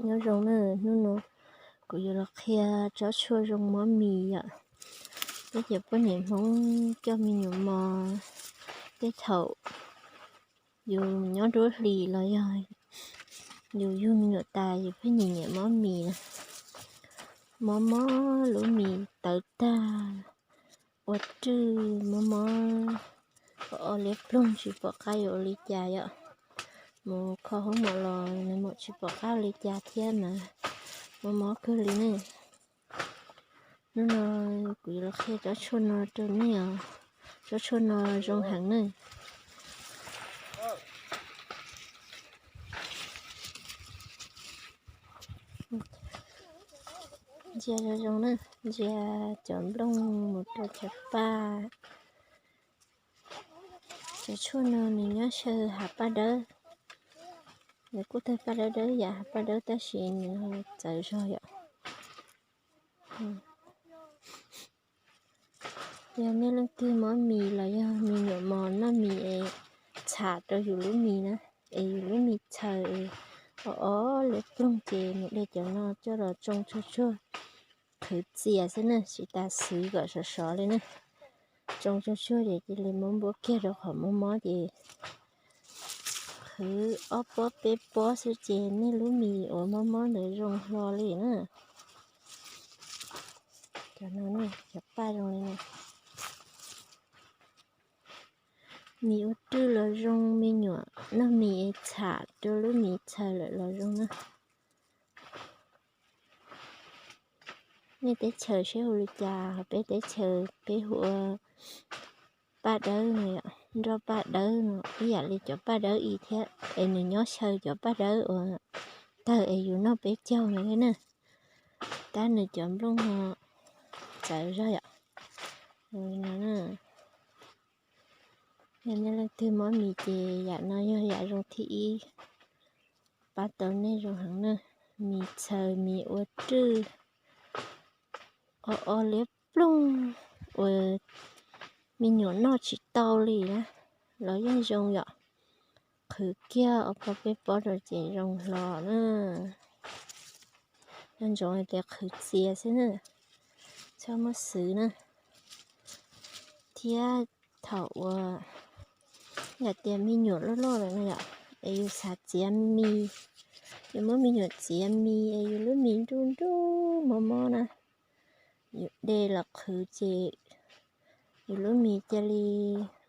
Nyob zoo na, hnub no kuv yuav los qhia tsob tshuaj zoo mob mis yom. Peb cov poj niam Hmoob coj me nyuam mos, tej thaum yus nyob nruab hlis los yog yus yug me nyuam tas yus pheej nyiam nyiam mob mis na. Mob mob lub mis tawv tag, ua rwj mob mob, o o liab ploog tsis pom qab yuav ua li cas yom. Mus kho hoob mom los nws mam tsis pom qab ua li cas thiab mas mob mob kawg li ne. Hnub no kuv yuav los qhia tsob tshuaj no rau nej os. Tsob tshuaj no zoo heev ne. Ntsia zoo zoo na, ntsia cov nplooj mus rau cov paj. Cov tshuaj no nws nyob xyaw hav paj dawb. Nws kuj tawg paj dawb dawb yam hav paj dawb tab sis nws txawv zog yom. Yog nej leej twg mob mis los yog me nyuam mos noj mis es txham rau yus lub mis na, es yus lub mis txhaws es o o liab ploog ces mus de cov no coj los tsoo tsuag tsuag, qhwv txias xwb na, tsis tas xwv kom sov sov li na. Tsoo tsuag tsuag ces cia li muab npuab kiag rau qhov mob mob ces qhwv ob pob peb pob xwb ces nej lub mis uas mob mob ntawd zoo hlo li na. Cov no, cov paj zoo li no. Mis ua rwj los zoo, me nyuam noj mis es txham rau lub mis txhaws lawm los zoo na. Nej teb chaws seb hu li cas, ho peb teb chaws peb hu ua paj dawb no yom, nroj paj dawb no ib yam li cov paj dawb ib thiab es nws nyob xyaw cov paj dawb uas tawg es yus noj peb caug no thiab na. Tab nws cov nplooj no txawv zog yom. Yog nej leej twg mob mis ces yam no yog yam zoo thib ib pab tau nej zoo heev na. Mis txhaws, mis ua rwj, o o liab ploog uas me nyuam noj tsis tau li na los yeej zoo yom. Qhwv kiag ob pob peb pob rau ces zoo hlo na. Nco ntsoov hais tias qhwv txias xwb na, txhob muab xwv na. Thiab thaum uas yam tias me nyuam loj loj lawm no yom, es yus xav txiav mis, yus muab me nyuam txiav mis es yus lub mis nruj nruj mob mob na, yus de los qhwv ces yus lub mis cia li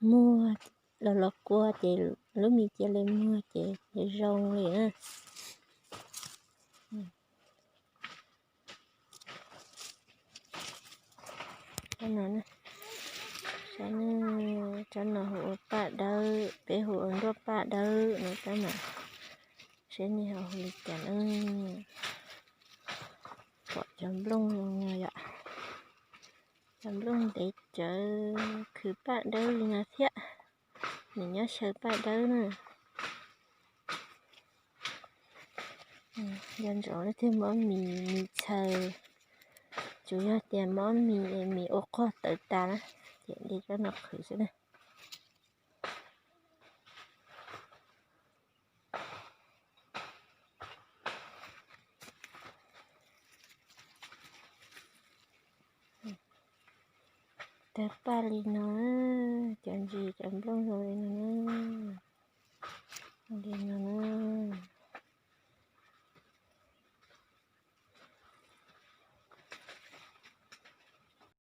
muag, los los kua ces lub mis cia li muag ces zoo li na. Tsob no, tsob no hu ua paj dawb, peb hu ua nroj paj dawb no tab mas seb nej ho hu li cas na. Pom cov nplooj no yom, cov nplooj ntev tsawv khwv paj dawb li no thiab, nws nyob xyaw paj dawb na. Nco ntsoov leej twg mob mis, mis txhaws, tsuas yog tias mob mis, mis ua qog tawv tas na, ces de tsob no qhwv xwb na. Tawg paj li no, cov ntsis cov nplooj zoo li no, li no.